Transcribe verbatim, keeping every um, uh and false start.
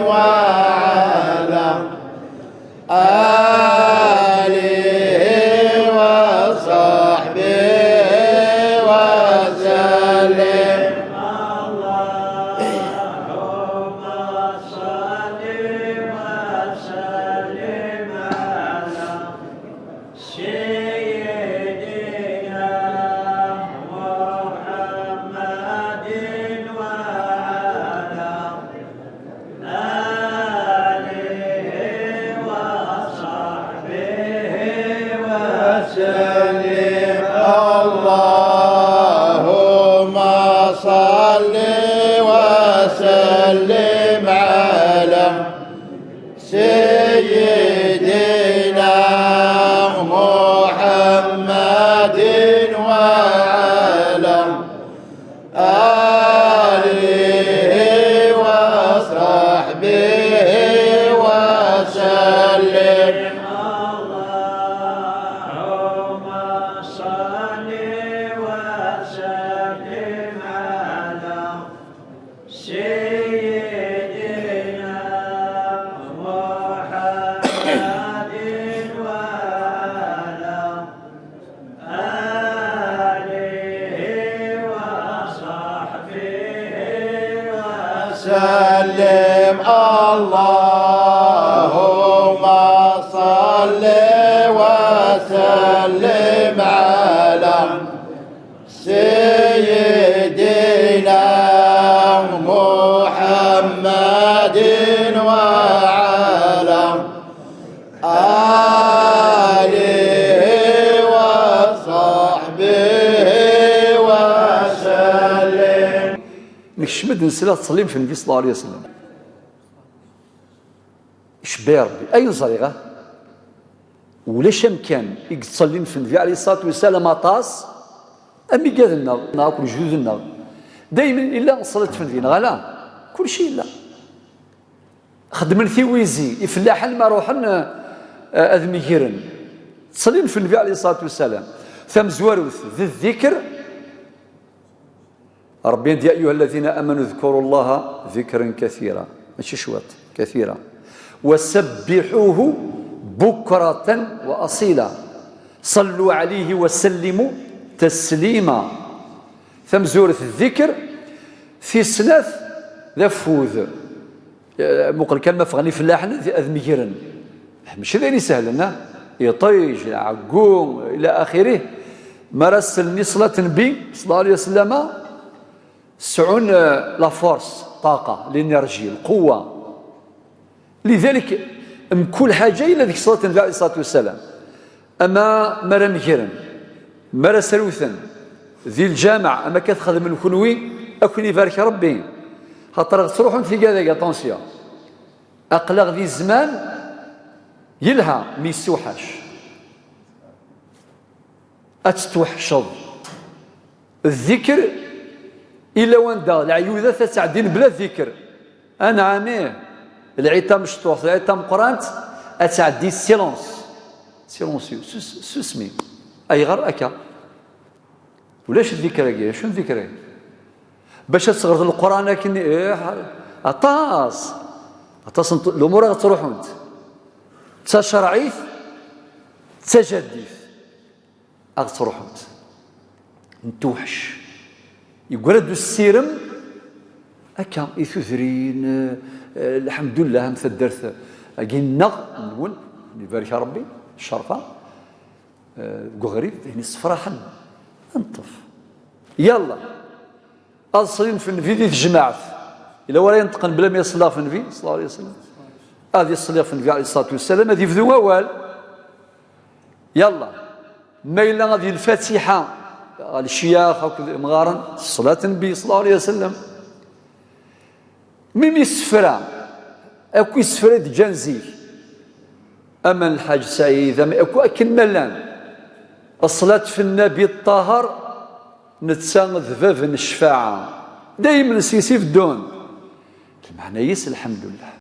وعلى آله وصحبه وسلم. اللهم صل وسلم على سيدنا محمد وعلى آله وصحبه وسلم. اللهم صل وسلم على سيدنا محمد وعلى آله وصحبه وسلم. اللهم صل وسلم على سيدنا محمد وعلى آله وصحبه وسلم. اللهم صل وسلم على سيدنا محمد وعلى آله وصحبه وسلم. Nekcem-d nesla tettṣellim f Nnbi صلى الله عليه وسلم. Icebba Ṛebbi. Ayen ẓriɣ, ah, ulac amkan i yettṣellin f Nnbi عليه الصلاة والسلام aṭas am igad-nneɣ neɣ akk lejdud-nneɣ. Daymen illa ṣṣalat f Nnbi, neɣ ala? Kulci illa. Xedmen tiwizi, ifellaḥen ma ruḥen, eh, ad mgren. Ttṣellin f Nnbi عليه الصلاة والسلام. Tamezwarut, d ddikr. Ṛebbi yenna-d: يا أيها الذين آمنوا اذكروا الله ذكرا كثيرا. Mačči cwiṭ, كثيرا. وسبحوه بكرة وأصيلا. صلوا عليه وسلموا تسليما. Tamezwarut, d ddikr. Tis snat, d afud. Eh, muqel kan ma ffɣen ifellaḥen ad, ad mgren. Mačči d ayen isehlen, ah? Iṭij, lɛeggu, ila axirih. Mi ara sellen i ṣṣlat Nnbi صلى الله عليه وسلم, sɛun, eh, la force, ṭṭaqa, l'énergie, lquwwa. Lidalik, mkul ḥaǧa yella deg ṣṣlat Nnbi عليه الصلاة والسلام. Ama mi ara mgren, mi ara srewten di lǧameɛ, ama akka txedmem kenwi, ad ken-ibarek Ṛebbi. Xaṭer ad ttruḥun tigad-agi, attention. Aql-aɣ di zzman yelha, mi yessewḥac. Ad tettweḥceḍ. Ddikr, illa wanda leɛyudat ad ttɛeddin bla ddikr. Anɛam, ih. Lɛid tamecṭuḥt, lɛid tameqqrant, ad tɛeddi silence. Silencieux, sus-, susmi. Ayɣer akka? Ulac ddikr-agi, acu n ddikr-agi? Bac ad teɣreḍ Leqran akken, ih, aṭas, aṭas n t-, lumuṛ ad ttruḥunt. D tacerɛit, d tajaddit. Ad ttruḥunt. Nettuḥec. Yeggra-d usirem akka i tudrin, eh, lḥemdullah, am taddart-agi nneɣ, nwen, ibarek Ṛebbi, ccerfa, eh, deg uɣrib, d ayen yessefraḥen. Ad neṭṭef. Yalla. Ad ṣellin f Nnbi di tejmaɛt. Ila wara yenṭqen bla ma iṣelli ɣef Nnbi, صلى الله عليه وسلم. Ad iṣelli ɣef Nnbi عليه الصلاة والسلام, ad yebdu awal. Yalla. Ma yella ad yel Fatiḥa, ɣer lecyax akked imɣaren, s ṣṣlat Nnbi صلى الله عليه وسلم. Mi, mi isefra, akk isefra i d-ǧǧan zik. Ama n Lḥaǧ Saɛid, ama akk akken ma llan. Ṣṣlat f Nnabi Ṭṭaher, netta d bab n ccfaɛa. Daymen s-, s-, i beddun. Lmeɛna-is, lḥemdullah.